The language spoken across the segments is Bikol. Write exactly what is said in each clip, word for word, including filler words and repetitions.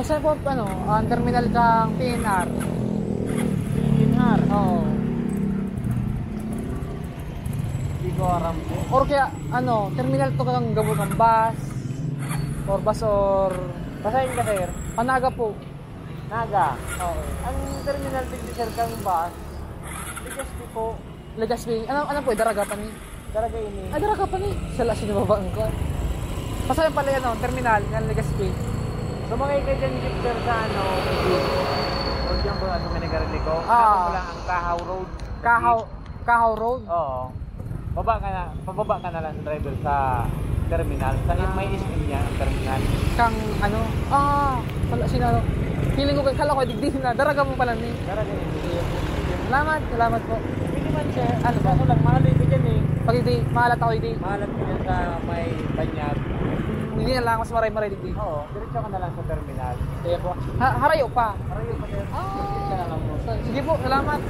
Sa po, ano, ang terminal kang P N R. P N R? Oo. Di ko aram po. Or kaya, ano, terminal to kang gabos ng bus, or bus, or Pasahin ka, sir? Panaga po. Naga? Oo. Ang terminal digdi, sir, kang bus, Legazpi po. Legazpi. Ano, ano po, Daraga pa ni? Daraga ini. Ah, Daraga pa ni. Sala, sinababaan ko. Pasahin pala yan, oh, terminal, yan, Legazpi. So, mga ikay dyan, jeep, sir, sa ano, road yan po, ano, may nagarinig ko. Ah. Ano po lang ang Kahaw Road. Kahaw, Kahaw Road? Oo. Baba ka na, pababa ka na lang sa driver sa terminal. Sa may S M niya ang terminal. Kang ano? Ah, wala sila. Feeling ko, kala ko, digdi na. Daraga mo pala ni. Daraga ni. Salamat, salamat po. Pwede man, sir. Ano ba? Kaso lang, mahal ito dyan eh. Pag hindi, mahalat ako, hindi. Mahalat ko dyan sa may banyag. Hindi na lang, mas maray-maray digdi. Oo, diretso ka na lang sa terminal. Sige po. Ha, harayo pa? Harayo pa, sir. Ah. Sige na lang po. Sige po, salamat.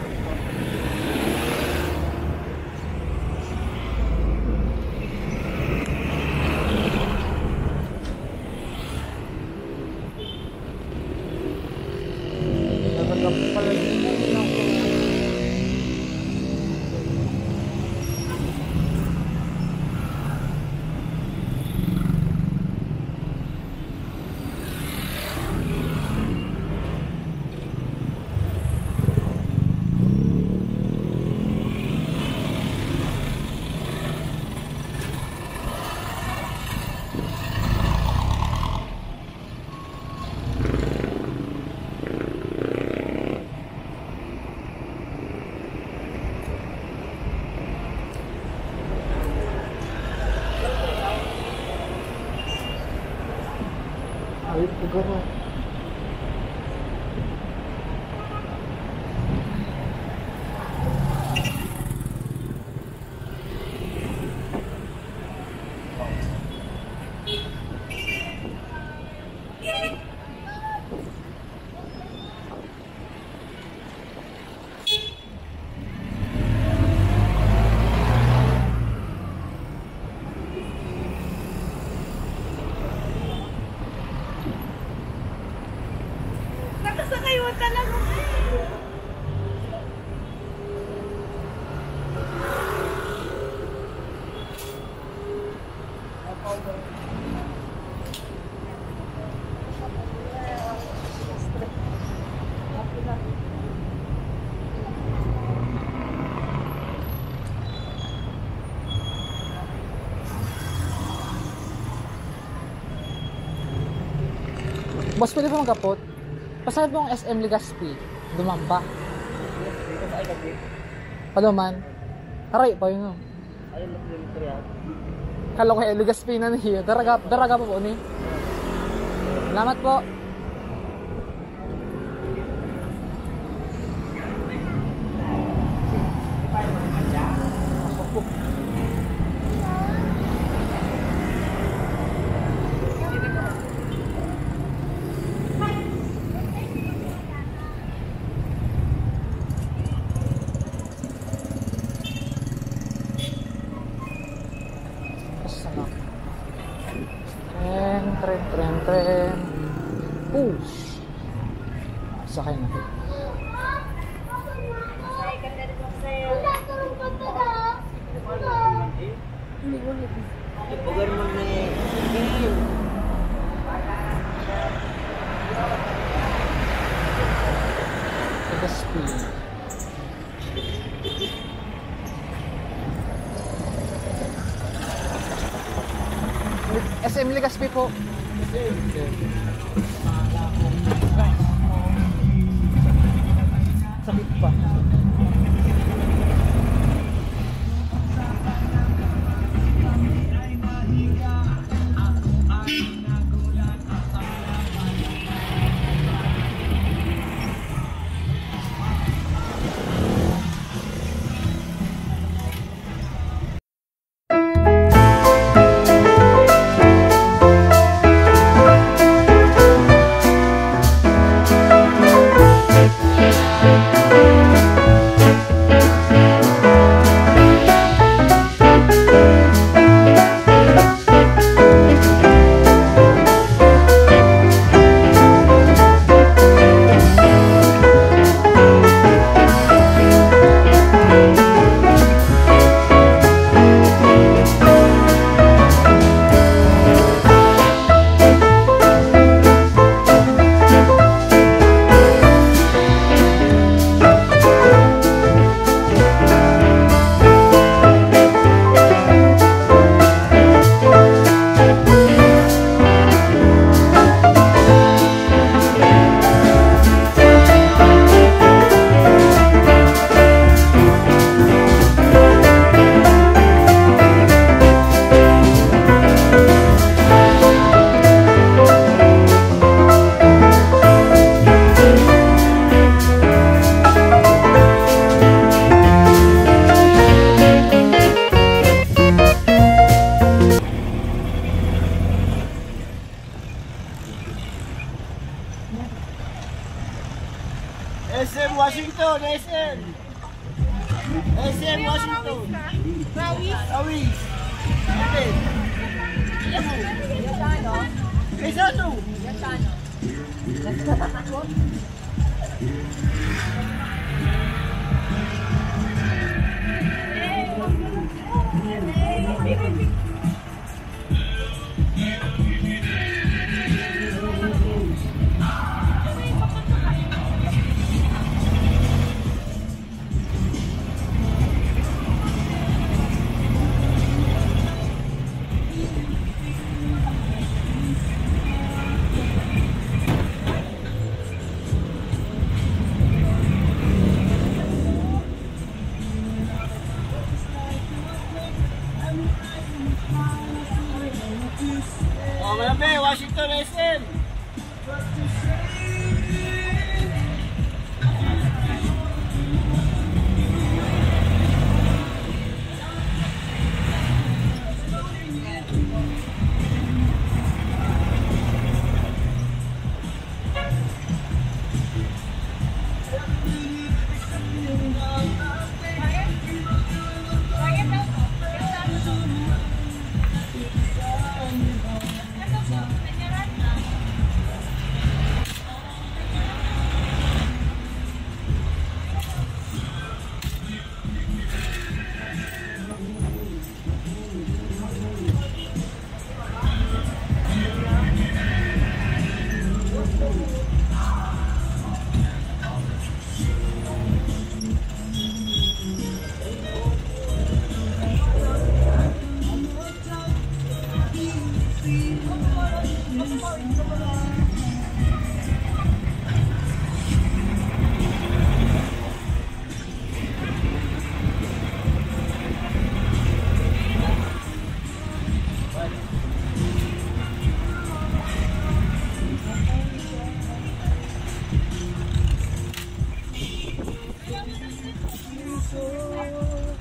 Ayun, lugar, oh. Nakasakay mo talaga. Boss, pwede po magkapot? Pasahan po ang S M Legazpi. Duman pa. Dito sa Legazpi? Paduman. Aray pa yun, oh. Ayun, yung three, ah. Kala ko, eh, Legazpi na niya. Daraga, daraga pa po ni. Salamat po. Asa na? Tren, tren, tren, tren. Push! Sakay na. Hindi ko alam. Ipugan mo na eh. Tigas po. S M Legazpi po. Sakit pa. S M Washington, S M. S M Washington. Rawis. Rawis. Ate. Gaisano. Oh, Malambay, Washington S M.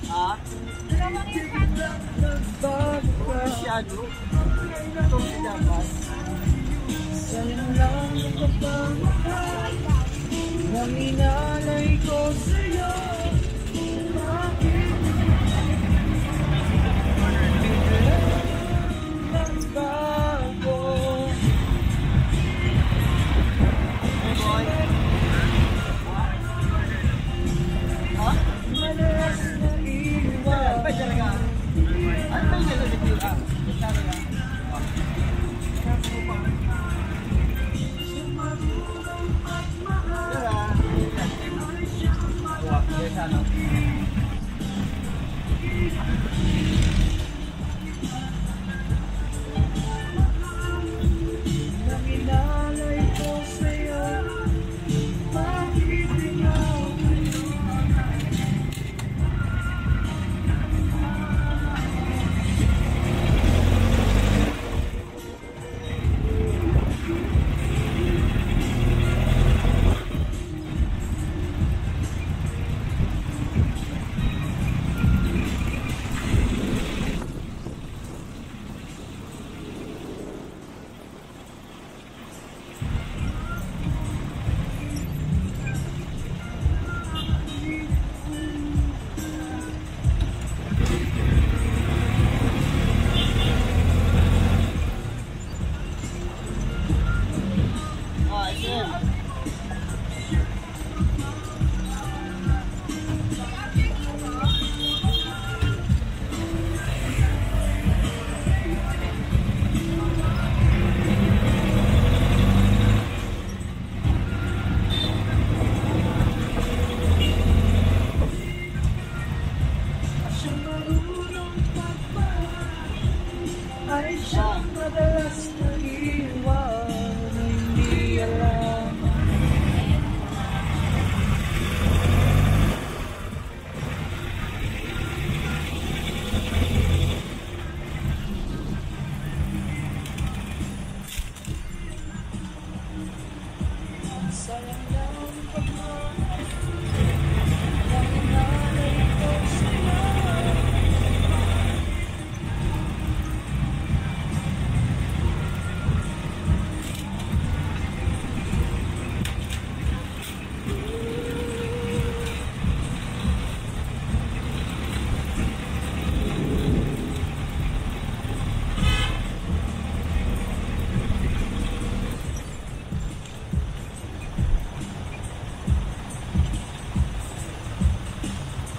Ha? Masyado. Itong pinabas. Sayang lang ang kapangkat na inalay ko sa'yo. Bakit biglang nagbago? Hey, boy. Ha? Madalas na iwan. Ay, talaga. Ano ba yung nalulito? Ah, talaga.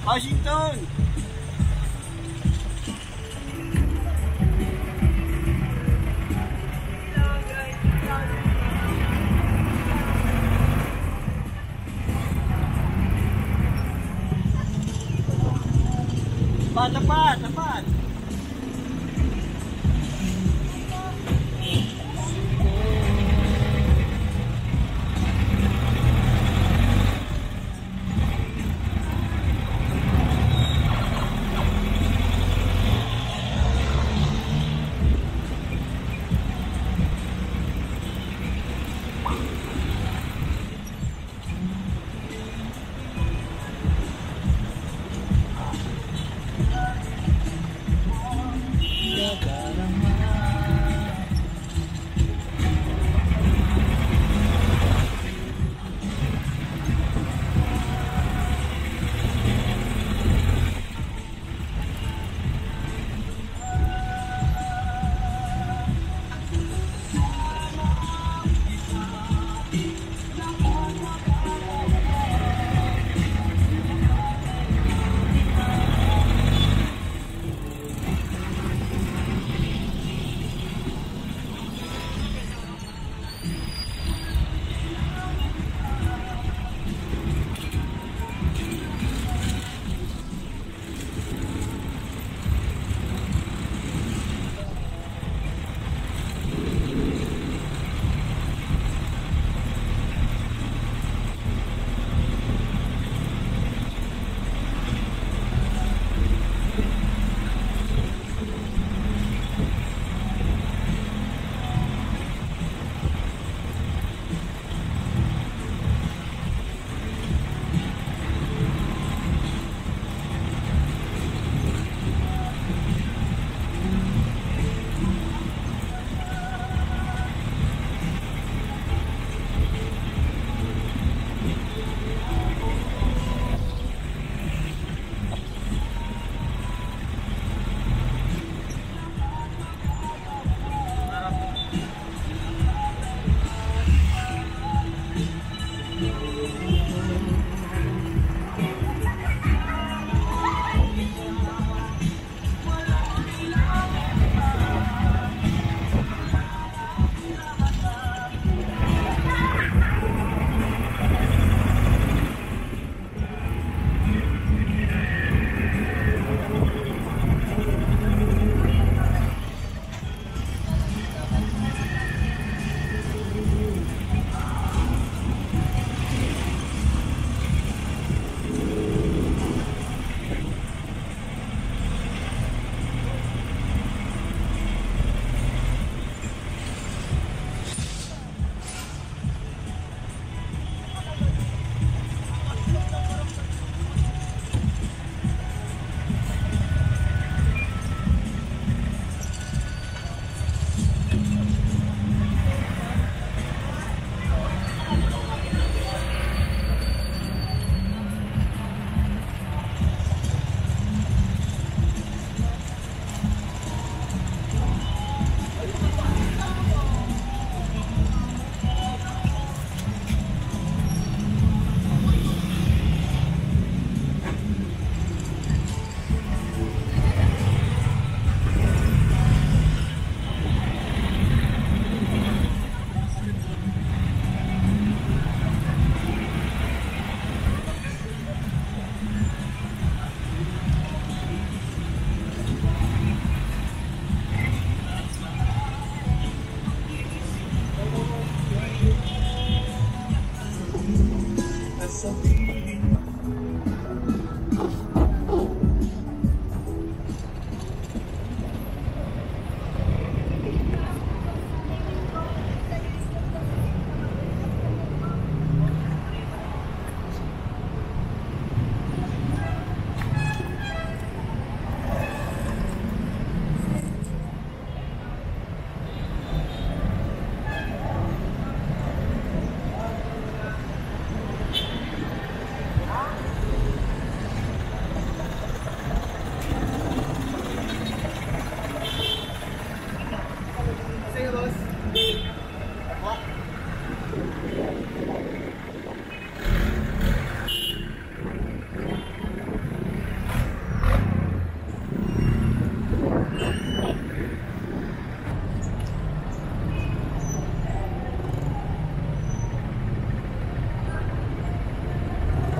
Washington! Dapat, dapat, dapat.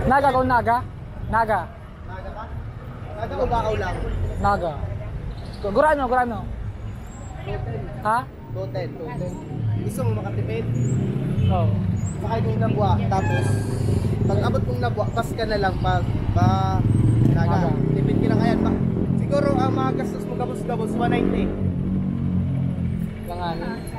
Naga, kung Naga? Naga. Naga ka? Naga o Bakaw lang? Naga. Gurano, gurano? Ha? Total. Gusto mo makatipid? Oh. Sakay mong Nabua, tapos pag abot mong Nabua, pas ka na lang pag pa Naga. Naga. Tipid ka na kaya. Ba, siguro ang mga gastos mo gabos-gabos, one ninety. Langan.